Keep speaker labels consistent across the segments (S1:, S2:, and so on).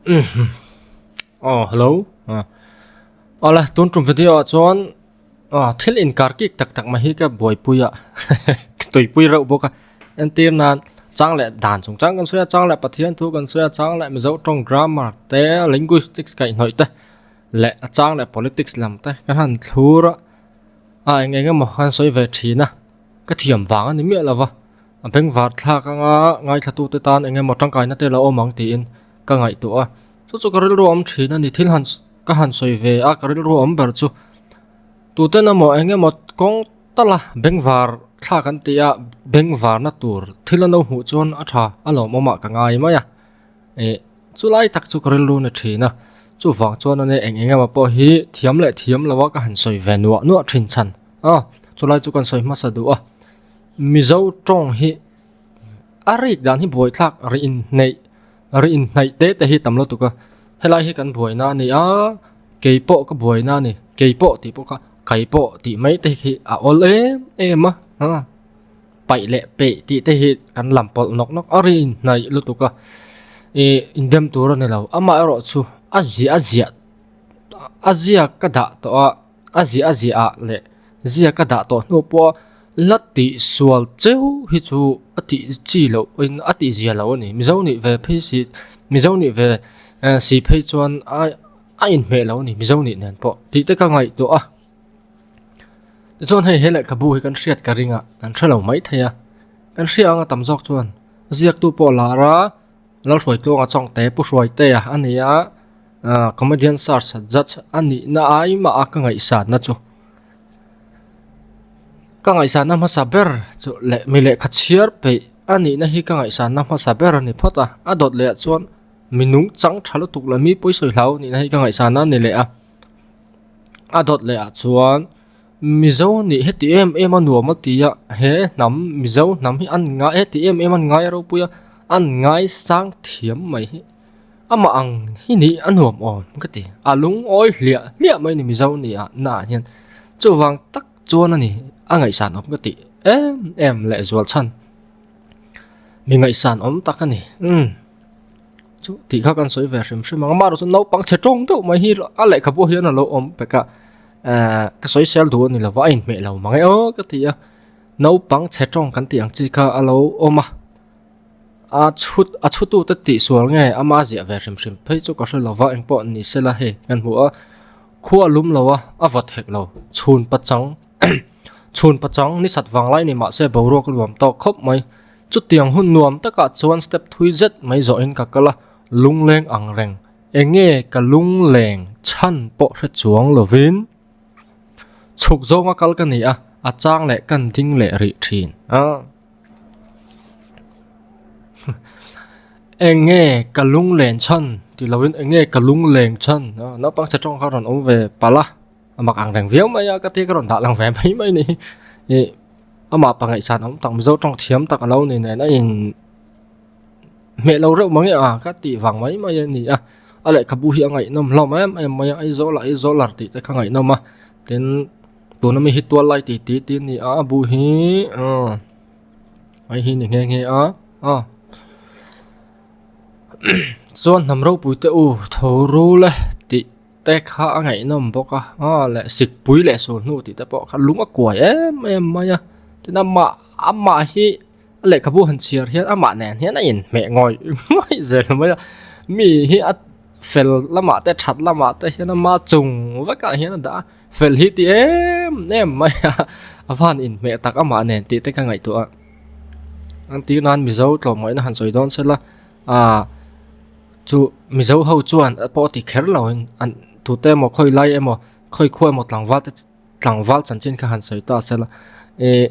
S1: Aw hello awle tun tum video ah chuan aw thil inkar kik tak tak mai hi ka buaipui a ka tuipui reuh bawk a entir nan chang leh dan chung chang kan sawi a chang leh Pathian thu kan sawi a chang leh Mizo tawng grammar te linguistics kaihhnawih te leh a chang leh politics lam te kan han thlur a a eng eng emaw kan sawi ve thin a ka thiam vang a ni miah lo va. A bengvar thlak anga ngaithlatute tan eng emaw tangkaina te la awm ang tiin ka ngaihtuah a, chu chu ka rilru awm thin a ni. Thil han ka han sawi ve a, ka rilru awm ber chu tuten emaw eng emaw kawng tala bengvar thlak an tih a, bengvarna tur thil an lo hmuh chuan a tha a lawmawmah ka ngai mai a, ih chulai tak chu ka rilru ni thin a, chuvang chuan ania eng eng emaw pawh hi thiam leh thiam loa ka han sawi ve nuah nuah thin chhan a, chulai chu kan sawi hmasa duh a. Mizo tawng hi a rik dan hi buaithlak ri inhneih ri inhnaih te te hi tam lutuk a helai hi kan buaina a ni a keipawh ka buaina a ni keipawh tih pawh kha kaipawh tih mai te hi a awl em em a a paih leh peih tih te hi kan lam pawlh nawk nawk a ri inhnaih lutuk a ih indem tur a ni lo amaherawh chu a ziah a ziah a ziak ka dah tawh a. A ziah a ziah ah leh ziak a dah tawh hnu pawh la tih sual cheu hi chu a tih chi loh in a tih zia loh a ni. Mizo nih ve phei si Mizo nih ve si phei chuan a a inhmeh loh a ni Mizo nih nen pawh tih te ka ngaihtuah a. Tichuan hei he lehkhabu hi kan hriat ka ring a kan hre lo mai thei a kan hria anga tam zawk chuan ziaktu pawh lar a Lalhruaitluanga Chawngte Pu Hruaitea a ni a. Ahh comedian search judge a nihna ai mah a ka ngaihsanna chu ka ngaihsanna hmasa ber chu leh mi lehkha chhiar peih a nihna hi ka ngaihsanna hmasa ber a ni phawt a a dawt leh ah chuan mi nung chang tha lutuk leh mi pawisawi hlau nihna hi ka ngaihsanna a ni leh a a dawt leh ah chuan Mizo nih heti em em a nuam a ti a he hnam Mizo hnam hi an ngai heti em em an ngai ropui a an ngaisang thiam mai hi. Amah ang hi nih a nuam awm ka ti. A lungawi hliah hliah mai ni Mizo ni ah na ah hian chuvang tak chuan a ni a ngaihsan awm ka tih em em leh zual chhan. Mi ngaihsan awm tak a ni umm chu tih kha kan sawi ve hrim hrim ang. Amaherawhchu naupang chhe tawng deuh mai hi a lehkhabu hian a lo awm pek a ehh ka sawi sel duh a ni lo va a inhmeh lo mang e aw ka ti a. Naupang chhe tawng kan tih ang chi kha a lo awm a. A chhut a chhutute tih sual nge ama ziah ve hrim hrim phei chu ka hre lo va engpawh ni se la hei kan hmu a khua lum lo a a vawt hek lo chhun pachang chhun pachang ni sat vang lai ni mahse boruak nuam tawk khawp mai chutiang hun nuam takah chuan step thui zet mai zawh in ka kal a lungleng ang reng enge ka lungleng chhan pawh hre chuang lovin chhuk zawnga kal ka ni a a chang leh kan ding leh rih thin a. Eng nge ka lunglen chhan tih lovin eng nge ka lungleng chhan a naupang chhe tawng kha rawn awm ve palh a a mak ang reng viau mai a ka tia ka rawn dah lang ve mai mai ni ih amah pangaihsan awm tak mizo tawng thiam tak a lo ni nen a in hmeh lo reuh mang e a ka tih vang mai mai a ni a a lehkhabu hi a ngaihnawm hlawm em em mai a Aizawl ah Aizawl tih te kha ngaihnawm a tin. Tuna mi hi tual lai tih tih tih a ni a a bu hi aw hei hi ni nghe nghe a aw chuan hnam ropui te u tho ru le tih te kha a ngaihnawm bawk a aw leh sikpui leh sulhnu tih te pawh kha lung a kuai em em mai a tin amah amah hi a lehkhabu han chhiar hian amah nen hian a inhmeh ngawih ngawih zel mai a mi hi a fel lamah te that lamah te hian ama chung vekah hian a dah a. Fel hi ti em em mai a, a van inhmeh tak amah nen tih te ka ngaihtuah a. An tih nan Mizo tlawmngaihna han sawi dawn sela, ah chu Mizo ho chuan a pawh ti kher lo in an tute emaw khawi lai emaw khawi khua emaw tlangval te tlangval chanchin kha han sawi ta sela ih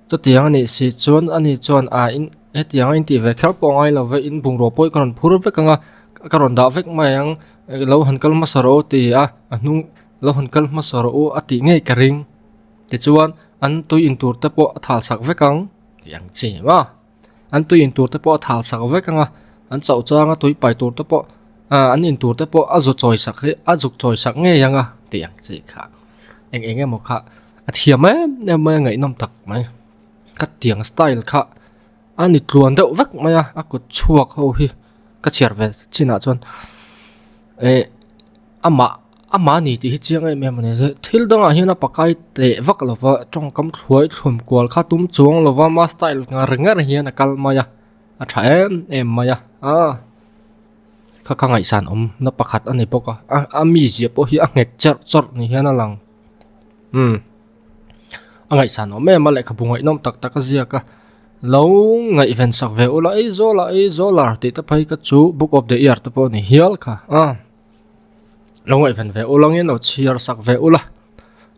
S1: chutiang a nih si chuan ani chuan ah in hetiang a intih ve kher pawh a ngai lo ve in bungraw pawh hi ka rawn phur vek ang a ka rawn dah vek mai ang lo han kal hmasa rawh u ti a a hnung. Lo han kal hmasa rawh u a tih ngei ka ring. Tichuan, an tui in tur te pawh a thal sak vek ang tih ang chi a. An tui in tur te pawh a thal sak vek ang a, an chauh changa tui pai tur te pawh ah an in tur te pawh a zu chawi sak hi a zuk chawi sak ngei ang a tih ang chi kha. Eng eng emaw kha a thiam em em mai a ngaihnawm tak mai. Ka tiang style kha a ni tluan deuh vek mai a, a kut chhuak ho hi ka chhiar ve chinah chuan. Eh amah amah a ni tih hi chiang em em a ni thil dangah hian a pakai teh vak lo va tawngkam thluai thlum kual kha tum chuang lo va ama style ngar ngar hian a kal mai a a tha em em mai a ah kha kha ngaihsan awm na pakhat a ni bawk a a a mizia pawh hi a nghet cherh chawrh ni hian a lang umm a ngaihsan awm em a lehkhabu ngaihnawm tak tak a ziak a lo ngaihven sak ve ula ei zawl ah ei zawl ah tih te phei kha chu book of the year te pawh a ni hial kha a lo ngaihven ve ula ngin lo chhiar sak ve ula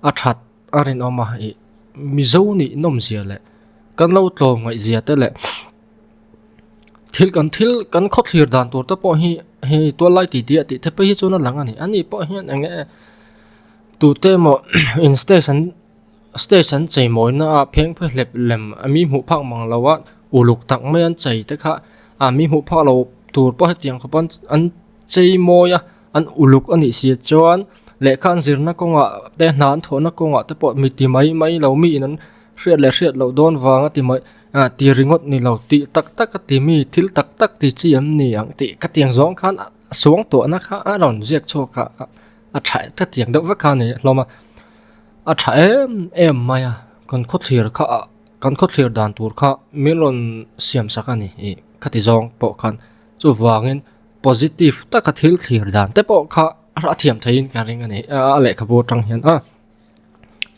S1: a that a rinawm a ih mizo nih nawm zia leh kan lo tlawm ngaih zia te leh thil kan thil kan khaw thlir dan tur te pawh hi hei tual lai tih tih a tih te phei hi chuan a lang a ni ani pawh hian eng nge tute emaw in stage an stage an chei mawina a pheng phe hlep lem a mi hmuh phak mang lo a uluk tak mai an chei te kha a mi hmuh phak lo tur pawh hetiang khawp an an chei mawi a an uluk a nih si chuan lehkha an zirna kawngah te hna an thawhna kawngah te pawh mi ti mai mai lo mi in an hriat leh hriat loh dawn vang a ti mai ah ti ringawt ni lo tih tak tak a ti mi thil tak tak ti chi an ni ang tih ka tiang zawng khan a suang tuahna kha a rawn ziak chhuak a a tha ka tiang deuh vek kha a ni hlawm a a tha em em mai a kan khawthlir kha ah kan khawthlir dan tur kha min rawn siam sak a ni ih khati zawng pawh khan chuvangin positive taka thil thlir dan te pawh kha a thiam theihin ka ring a ni a lehkhabu atang hian a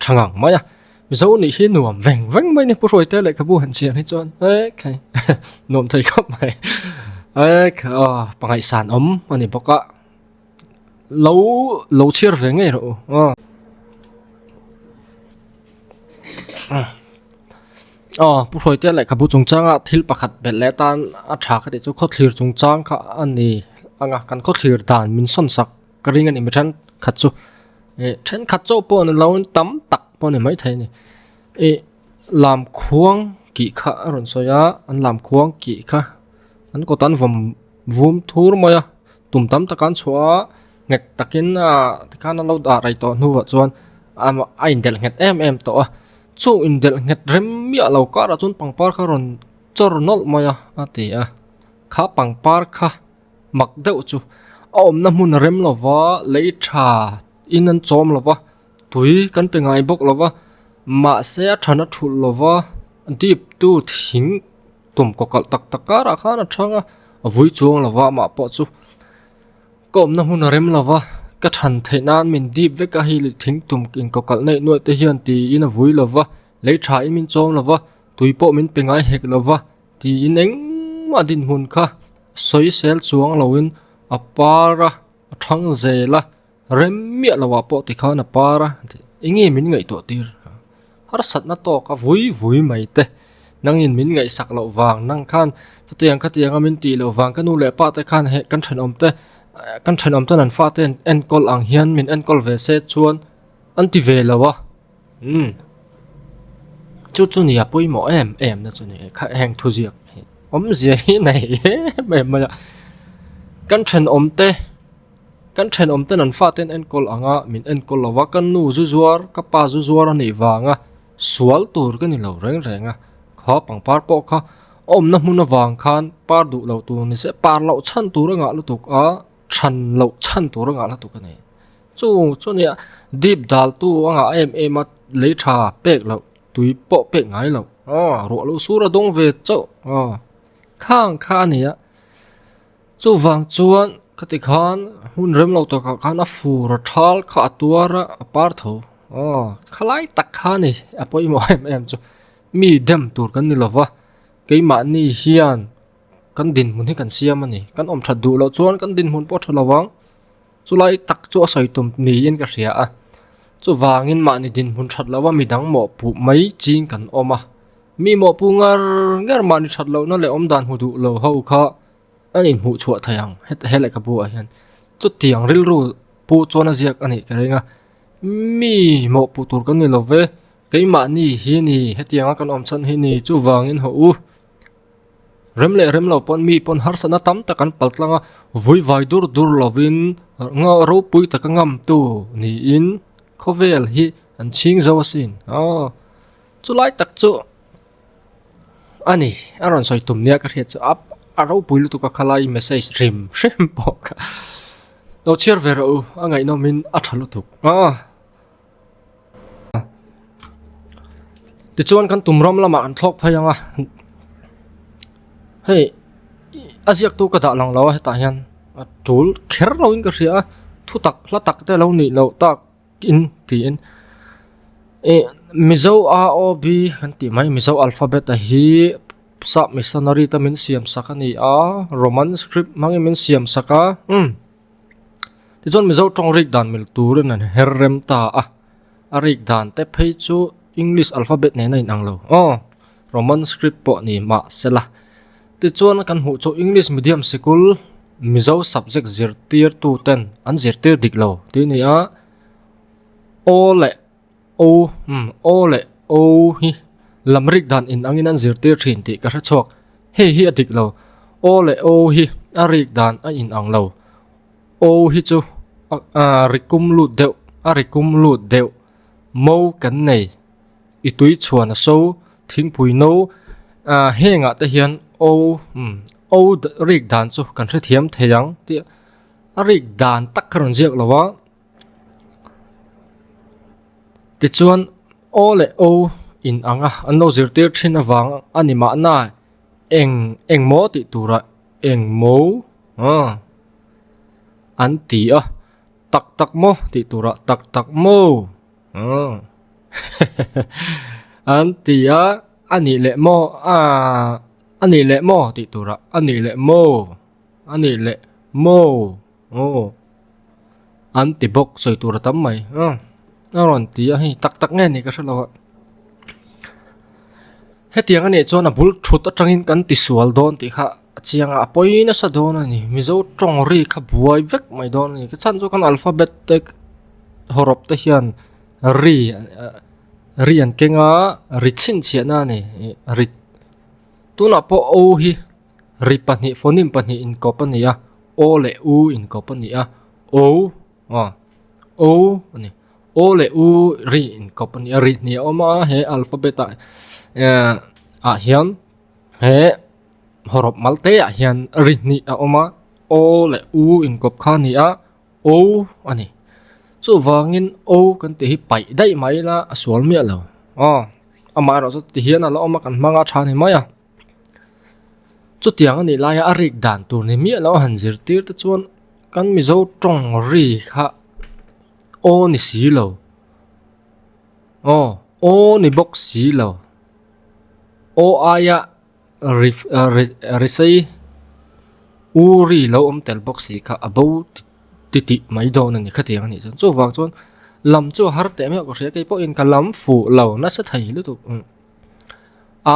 S1: tha ngang mai a mizo nih hi nuam veng veng mai a ni pu hruaite lehkhabu han chhiar hi chuan e khai nuam thei khawp mai e aw pangaihsan awm a ni bawk a lo lo chhiar ve ngei rawh u aw aw pu hruaite lehkhabu chungchanga thil pakhat belh leh atan a tha ka tih chu khawthlir chungchang kha a ni ang a kan khawthlir dan min sawn sak ka ring a ni mi thenkhat chu ih thenkhat chauh pawh ni lo in tam tak pawh a ni maithei a ni ih lam khuang kih kha a rawn sawi a an lam khuang kih kha an kawt an vawm vum thur mai a tum tam tak an chhuah a nghet takin ah tikhan an lo dah rei tawh hnuah chuan amah a indelh nghet em em tawh a chung indelh nghet rem miah lo karah chuan pangpar kha a rawn chawr nawlh mai a a ti a kha pangpar kha mak deuh chu a awmna hmun a rem lo va lei tha in an chawm lo va tui kan pe ngai bawk lo va mahse a thana thulh lo va dip tu thing tum kaw kalh tak tak karah khan a thang a a vui chuang lo va amah pawh chu ka awmna hmun a rem lo va ka than theih nan min dip vek a hei thing tum in kaw kalh neih nuaih te hian tiin a vui lo va lei tha in min chawm lo va tui pawh min pe ngai hek lo va tiin engmah dinhmun kha sawi sel chuang loin a par a a thang zel a rem miah loh ah pawh tikhan a par a enge min ngaihtuah tir harsatna tawk a vui vui mai te nangin min ngaihsak loh vang nang khan chutiang khatiang a min tih loh vang ka nu leh pa te khan heh kan thenawm te kan thenawm ten an fate enkawl ang hian min enkawl ve se chuan an ti ve lo a. Umm chu chu nia pawimawh em em na chu ni kha heng thu ziak hi awmzia hi nei em em mai a kan thenawm te kan thenawm ten an fate an enkawl ang a min enkawl lo va ka nu zu zuar ka pa zu zuar a nih vanga sual tur ka ni lo reng reng a kha pangpar pawh kha a awmna hmun avang khan par duh lo tur ni se par loh chhan tur a ngah lutuk a than loh chhan tur a ngah lutuk a ni. Chu chu nia dip dal tu a ngah em em a lei tha pek loh tui pawh pek ngai loh aw ruah loh sur a dawng ve chauh aw khang kha a ni a chuvang chuan khati khan hun rem lo takah khan a fur a thal kha a tuar a a par tho aw khalai tak kha a ni a pawimawh em em chu mi dem tur kan ni lova keimahni hian kan dinhmun hi kan siam a ni kan awm that duh loh chuan kan dinhmun pawh a tha lo vang. Chulai tak chu a sawi tum niin ka hria a, chuvangin mahni dinhmun that loha midang mawhpuh mai ching kan awm a, mi mawhpuh ngar ngar mahni that lohna leh awmdan hmu duh lo ho kha an inhmuh chhuah thei ang heta he lehkhabu ah hian chutiang rilru pu chuan a ziak a nih ka ring a, mi mawhpuh tur kan ni lo ve, keimahni hi ni hetianga kan awm chhan hi ni chuvangin haw u. Rem leh rem lo pawn mi pawn harsatna tam tak an pal tlang a, vui vai dur dur lovin ropui taka ngamtu niin khawvel hi an chhing zo asin. Aw chulai tak chu a ni a rawn sawi tum nia ka hriat chu a ropui lutuk a khalai message hrim hrim pawh kha. Lo chhiar ve rawh u, a ngaihnawmin a tha lutuk a. Tichuan kan tum ram lamah an thlawk phei ang a, hei a ziaktu ka dah lang lo a hetah hian a tul kher lo in ka hria a, thu tak hla tak te lo nih loh tak in tiin ih Mizo AOB kan tih mai Mizo alphabet a hi sap missionary te min siam sak a ni a, Roman script hmangin min siam sak a umm. Tichuan Mizo tawng rik dan mil turin an her rem ta a, a rik dan te phei chu English alphabet nen a inang lo aw, Roman script pawh ni mah sela. Tichuan kan hmuh chu English medium sikul Mizo subject zirtirtu ten an zirtir dik lo tih a ni a, aw leh o umm aw leh o hi lam rik dan inangin an zirtir thin tih ka hre chhuak. Hei hi a dik lo. Aw leh o hi a rik dan a inang lo. O hi chu a ri kum lut deuh a ri kum lut deuh. Mo kan nei. I tui chhuan a so thingpui no ah hengah te hian o umm o rik dan chu kan hrethiam thei ang tih a rik dan tak kha rawn ziak lo a. Tichuan aw leh o in ang a, an lo zirtir thin avang a ni mahna eng eng maw tih turah eng maw aw an ti a, tak tak maw tih turah tak tak maw aw an ti a, a nih leh maw aaa a nih leh maw tih turah a nih leh maw a nih leh maw. Aw an ti bawk sawi tur a tam mai a a rawn ti a hei tak tak nge ni ka hre lo a hetiang a nih chuan a bul thut atangin kan ti sual dawn tih kha a chiang a a pawi nasa dawn a ni mizo tawng ri kha buai vek mai dawn a ni ka chhan chu kan alphabet te hawrawp te hian ri ri an keng a ri chhinchhiahna a ni ri tunah pawh o hi ri pahnih phoneme pahnih inkawp a ni a. Aw leh U inkawp a ni a, O aw O a ni. Aw leh U ri inkawp a ni a, ri hnih a awm a he alphabet ah eh ah hian he hawrawp mal te ah hian ri hnih a awm a, Aw leh U inkawp kha a ni a, O a ni. Chuvangin O kan tih hi paih daih mai ila a sual miah lo aw amaherawhchu tihian a la awm a kan hmang a tha ni mai a. Chutiang a nih laia a rik dan tur ni miah lo a han zirtir te chuan kan Mizo tawng ri kha aw ni si lo aw aw ni bawk si lo aw aia ri ri ri sei u ri lo awm tel bawk si kha a bo ti tih mai dawn a ni khatiang a nih chuan chuvang chuan lam chu a har teh meuh ka hria keipawhin ka lam fuh lo nasa thei lutuk.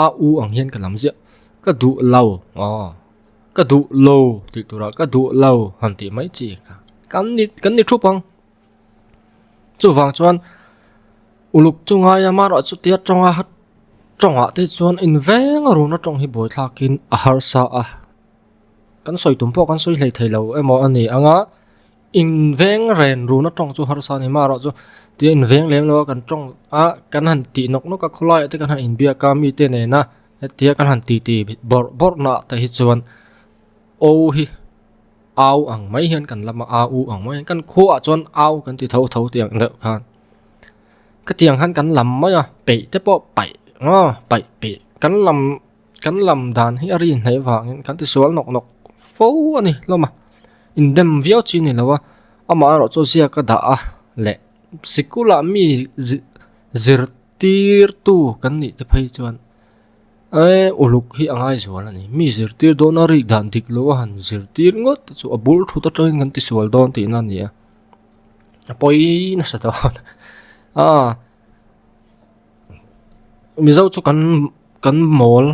S1: A u ang hian ka lam ziah ka duh lo aw ka duh lo tih turah ka duh lo han tih mai chi kha kan ni kan ni thup ang chuvang chuan uluk chu ngai a amaherawh chu tia tawnga tawngah te chuan in veng a runa tawng hi buaithlakin a harsa a kan sawi tum pawh kan sawi hlei thei lo emaw a ni ang a. In veng ren runa tawng chu harsa a ni marawh chu tia in veng lem lo a kan tawng a kan han tih nawk nawk a khawlaiah te kan han inbiak a mite nena hetia kan han titi bawrh bawrh na ah te hi chuan o hi au ang mai hian kan lam a au u ang mai hian kan khuaah chuan au kan ti tho tho tih ang deuh khan khatiang khan kan lam mai a peih te pawh paih aw paih peih kan lam kan lam dan hi a ri hnaih vangin kan ti sual nawk nawk fo a ni hlawm a. Indem viau chi a ni lo a, amaherawh chu ziak a dah a leh sikulah mi zirtirtu kan nih te phei chuan eee uluk hi a ngai zual a ni. Mi zirtir dawn a rik dan dik lo a han zirtir ngawt te chu a bul thut atangin kan tisual dawn tihna a ni a, a pawi nasa dawn a. Mizo chu kan kan mawl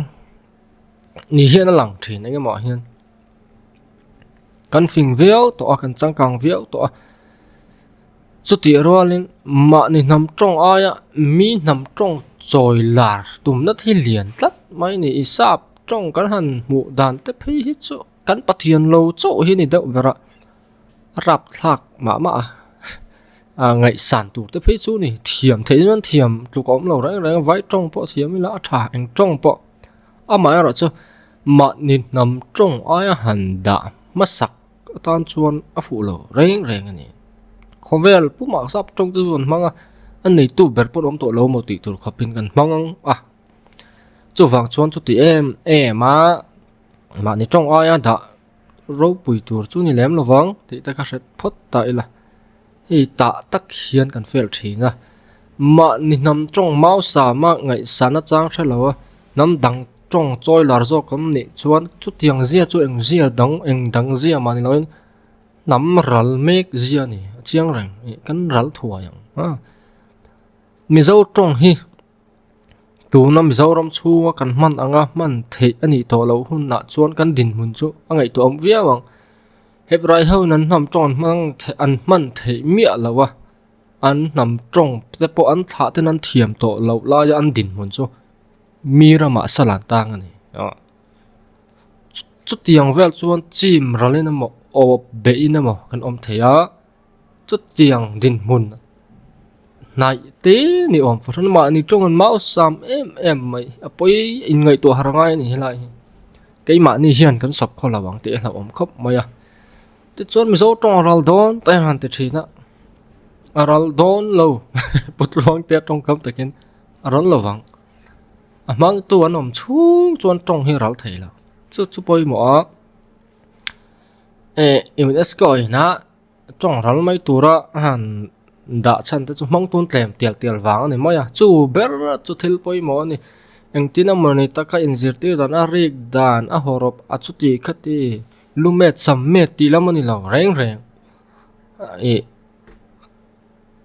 S1: ni hian a lang thin eng emaw ah hian. Kan fing viau tawh a kan changkang viau tawh a chutih rualin mahni hnam tawng aia mi hnam tawng chawi lar tumna hi lian tlat mai a ni i sap tawng kan han hmuh dan te phei hi chu kan pathian lo chauh hi a ni deuh ber a a rapthlak mah mah a a ngaihsan tur te phei chu a ni thiam theih chuan thiam tluk a awm lo reng reng a vai tawng pawh thiam ila a tha eng tawng pawh amaherawhchu. Mahni hnam tawng aia han dah hmasak atan chuan a fuh lo reng reng a ni. Khawvel pumah sap tawng te chu an hmang a, a neitu ber pawh an awm tawh lo maw tih tur khawpin kan hmang ang a. Chuvang chuan chuti em em a mahni tawng aia dah ropui tur chu ni lem lovang tih te kha hre phawt ta ila. Hei tah tak hian kan fel thin a, mahni hnam tawng mausa mah ngaihsan achang hre lo a, hnam dang tawng chawi lar zawk awm nih chuan chutiang zia chu eng zia dang eng dang zia mah ni loin hnam ral mek zia a ni a chiang reng ih kan ral thuai ang a. Mizo tawng hi tuna Mizoram chhunga kan hman anga hman theih a nih tawh loh hunah chuan kan dinhmun chu a ngaihtuah awm viau ang. Hebrai ho in an hnam tawng an hmang theih an hman theih miah lo a, an hnam tawng te pawh an thlah ten an thiam tawh loh laia an dinhmun chu mi ramah salan tang a ni. Chutiang vel chuan chim ralin emaw awp behin emaw kan awm thei a, chutiang dinhmun hnaih te ni awm fahran mahni tawng an mau sam em em mai a pawi inngaihtuah har ngai a ni helai hi. Keimahni hian kan sawp khaw lo ang tih a hlauhawm khawp mai a. Tichuan Mizo tawng a ral dawn ta hian han ti thin a, a ral dawn lo putluang te tawngkam takin a ral lo vang. A hmangtu an awm chhung chuan tawng hi a ral thei lo. Chu chu pawimawh a eh UNESCO ina tawng ral mai tura a han dah chhan te chu hmang tun tlem tial tial vang a ni mai a chu ber chu thil pawimawh a ni engtin emawni taka inzirtir dan a rik dan a hawrawp a chuti khati lumet sam met tih lam a ni lo reng reng ih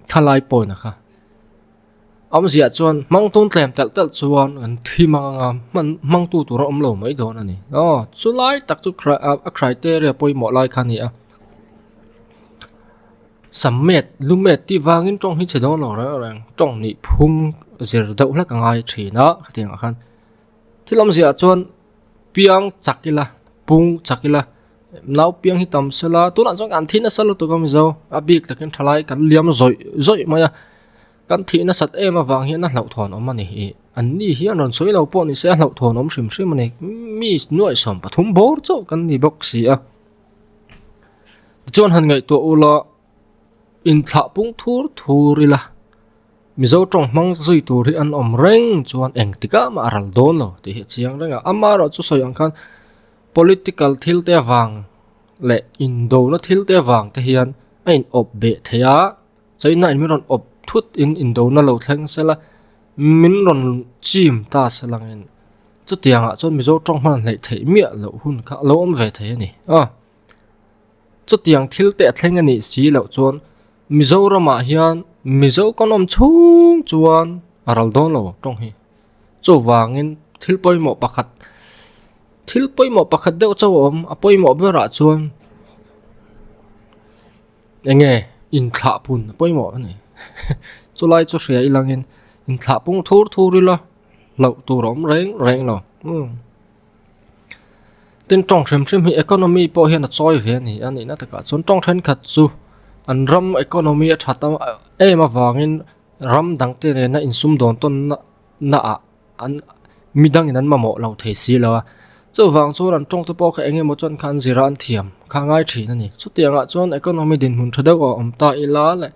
S1: thalai pawina kha. Awmziah chuan hmang tun tlem telh telh chuan kan thi mang anga hman hmangtu tur a awm lo mai dawn a ni. Aw chu lai tak chu a criteria pawimawh lai kha a ni a. Sammet lumet tih vangin tawng hi chhe dawn lo reng reng tawng nih phung zir deuh hlek a ngai thin a khatiang ah khan. Thil awmziah chuan piang chak ila pung chak ila nau piang hi tam sela tunah chuan kan thi nasa lutuk a mizo a bik takin thalai kan liam zawih zawih mai a. Kan thih nasat em avang hian a hlauhthawn awm a ni hi. An ni hian rawn sawi lo pawh ni se a hlauhthawn awm hrim hrim a ni. Mi nuaih 13 bawr chauh kan ni bawk si a. Tichuan han ngaihtuah ula inthlah pung thur thur ila Mizo tawng hmang zui tur hi an awm reng chuan engtikah mah a ral dawn lo tih hi a chiang reng a. Amaherawh chu sawi ang khan political thil te avang leh indona thil te avang te hian a in awp beh thei a. China in min rawn awp thut in indona lo thleng sela, min rawn chim ta selangin chutiangah chuan Mizo tawng hman hleih theih miah loh hun kha a lo awm ve thei a ni. A, chutiang thil te a thleng a nih si loh chuan Mizoramah hian Mizo kan awm chhung chuan a ral dawn lo tawng hi. Chuvangin thil pawimawh pakhat thil pawimawh pakhat deuh chauh a awm, a pawimawh berah chuan. Eng nge inthlah pun a pawimawh a ni. Chulai chu hria ilangin inthlah pung thur thur ila hlauh tur a awm reng reng lo. Umm. Tin tawng hrim hrim hi economy pawh hian a chawi ve a ni a nihna takah chuan tawng thenkhat chu an ram economy a that em avangin ram dangte nena insumdawn tawn naah an midangin an mamawh lo thei si lo a, chuvang chuan an tawng te pawh kha eng emaw chuan kha an zir a an thiam kha a ngai thin a ni. Chutiangah chuan economy dinhmun tha deuh a awm ta ila leh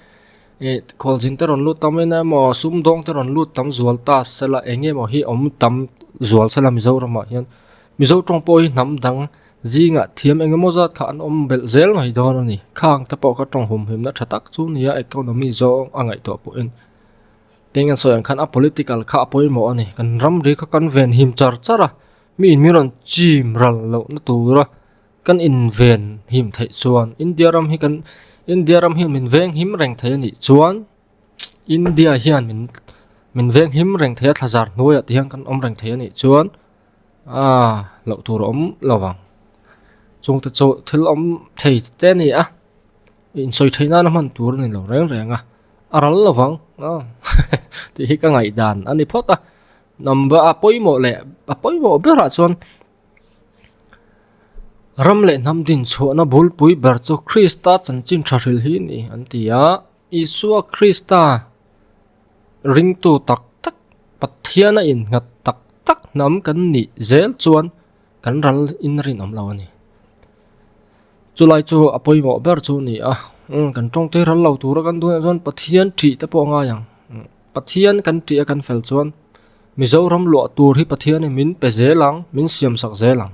S1: ih khualzin te rawn lut tam in emaw sumdawng te rawn lut tam zual ta sela eng emaw hi awm tam zual sela Mizoramah hian Mizo tawng pawh hi hnam dang zingah thiam eng emaw zat kha an awm belh zel mai dawn a ni. Khang te pawh kha tawng humhimna tha tak chu nia economy zawng a ngaihtuah pawhin. Teng an sawi ang khan a political kha a pawimawh a ni. Kan ramri kha kan ven him char char a, mi in min rawn chim ral loh na tura kan in ven him theih chuan India ram hi kan India ram hian min veng him reng thei a nih chuan India hian min min veng him reng thei a thlazar hnuaiah te hian kan awm reng thei a nih chuan aaa loh tur a awm lo vang. Chungte chu thil awm thei te a ni a. Insawi theih nana hman tur a ni lo reng reng a, a ral lo vang aw tih hi ka ngaihdan a ni phawt a, number a pawimawh leh a pawimawh berah chuan ram leh hnam din chhuahna bulpui ber chu Krista chanchin tha hrilh hi a ni an ti a, Isua Krista ringtu tak tak Pathiana innghat tak tak hnam kan nih zel chuan kan ral in rinawm lo a ni. Chulai chu a pawimawh ber chu a ni a, kan tawngte ral lo tura kan duh ah chuan Pathian ṭih te pawh a ngai ang. Pathian kan ṭih a kan fel chuan Mizoram luah tur hi Pathianin min pe zel ang, min siam sak zel ang.